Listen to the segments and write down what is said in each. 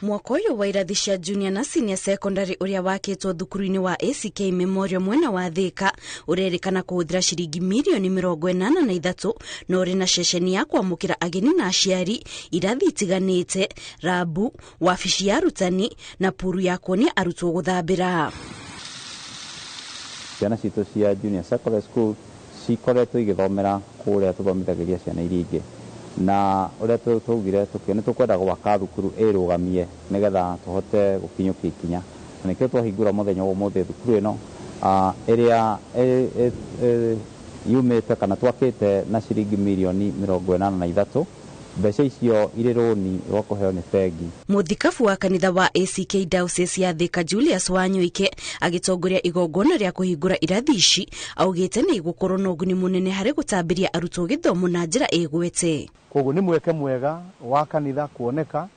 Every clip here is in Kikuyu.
Mwako ũyũ wa irathi cia junior na senior secondary ũrĩa wakĩtwo thukuru-inĩ wa ACK Memorial mwena wa Thika ũrerĩkana kũhũthĩra ciringi mirioni 83 na ũrĩ na ceceni ya kwamũkĩra ageni na aciari, irathi itiganĩte, rabu, wabici ya arutani na puru ya kuonia arutwo gũthambĩra. Ciana citũ cia junior secondary school cikoretwo igĩthomera kũrĩa tũthomithagĩria ciana iria ingĩ, na ũrĩa twaugire nĩ tũkwenda gwaka thukuru ĩrũgamie nĩgetha tũhote gũkinyũkia ikinya, na nĩkĩo twahingũra mũthenya wa ũmũthĩ thukuru ĩno ĩrĩa yumĩte kana twakĩte na ciringi mirioni 83. Mbeca icio irĩ rũni rwa kũheo nĩ bengi. Mũthikabu wa kanitha wa ACK Diocese ya Thika Julius Wanyoike agĩtongoria igongona rĩa kũhingũra irathi ici augĩte nĩ igũkorwo na ũguni mũnene harĩ gũtambĩria arutwo gĩthomo na njĩra ĩgwete. Koguo nĩ mweke mwega wa kanitha kuoneka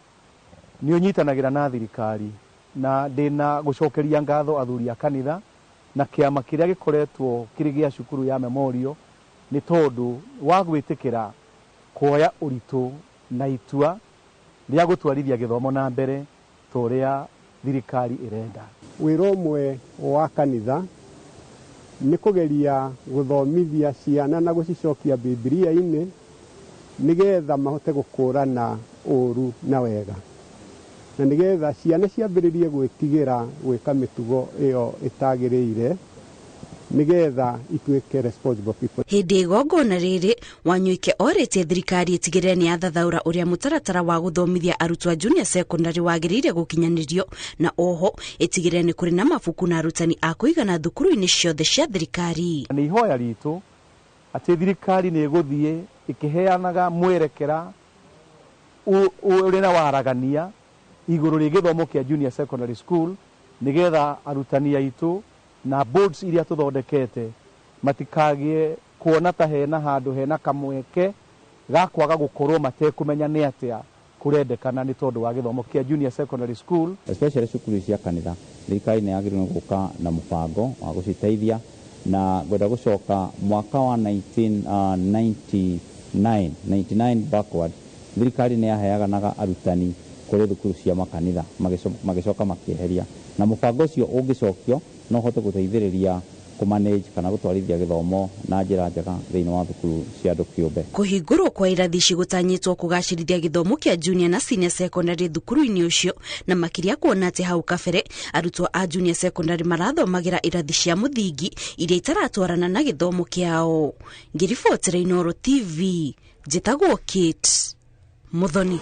nĩ ũnyitanagĩra na thirikari, na ndĩna gũcokeria ngatho athuri a kanitha na kĩama kĩrĩa gĩkoretwo kĩrĩ gĩa cukuru ya Memorial nĩ tondũ wa gwĩtĩkĩra kuoya ũritũ na itua rĩa gũtwarithia gĩthomo na mbere ta ũrĩa thirikari ĩrenda. Wĩra ũmwe wa kanitha nĩ kũgeria gũthomithia ciana na gũcicokia Bibilia-inĩ nĩgetha mahote gũkũrana ũru na wega, na nĩgetha ciana ciambĩrĩrie gwĩtigĩra gwĩka mĩtugo ĩyo ĩtagĩrĩire nĩgetha ituĩke responsible people. Hĩndĩ igongona rĩrĩ Wanyoike orĩtie thirikari ĩtigĩrĩre nĩ yathathaũra ũrĩa mũtaratara wa gũthomithia arutwo a junior secondary wagĩrĩire gũkinyanĩrio, na oho ĩtigĩrĩre nĩ kũrĩ na mabuku na arutani a kũigana thukuru-inĩ ciothe cia thirikari. Nĩ ihoya ritũ atĩ thirikari nĩ ĩgũthiĩ ĩkĩheanaga mwerekera ũrĩ na waragania igũrũ rĩa gĩthomo kĩa junior secondary school nĩgetha arutani aitũ na boards iria tũthondekete matikagĩe kuona ta hena handũ hena kamweke ga kwaga gũkorwo matekũmenya nĩ atĩa kũrendekana nĩ tondũ wa gĩthomo kĩa junior secondary school. Especially cukuru cia kanitha, thirikari nĩ yagĩrĩirwo nĩ gũka na mũbango wa gũciteithia, na ngwenda gũcoka mwaka wa 1999 backward, thirikari nĩ yaheanaga arutani kũrĩ thukuru cia makanitha magĩcoka makĩeheria, na mũbango ũcio ũngĩcokio no ũhote gũteithĩrĩria kũmanage kana gũtwarithia gĩthomo na njĩra njega thĩinĩ wa thukuru cia andũ kĩũmbe. Kũhingũrwo kwa irathi ici gũtanyĩtwo kũgacĩrithia gĩthomo kĩa junior na senior secondary thukuru-inĩ ũcio, na makĩria kuona atĩ hau kabere arutwo a junior secondary marathomagĩra irathi cia mũthingi iria itaratwarana na gĩthomo kĩao. Ngĩribotera Inooro TV, njĩtagwo Kate Muthoni.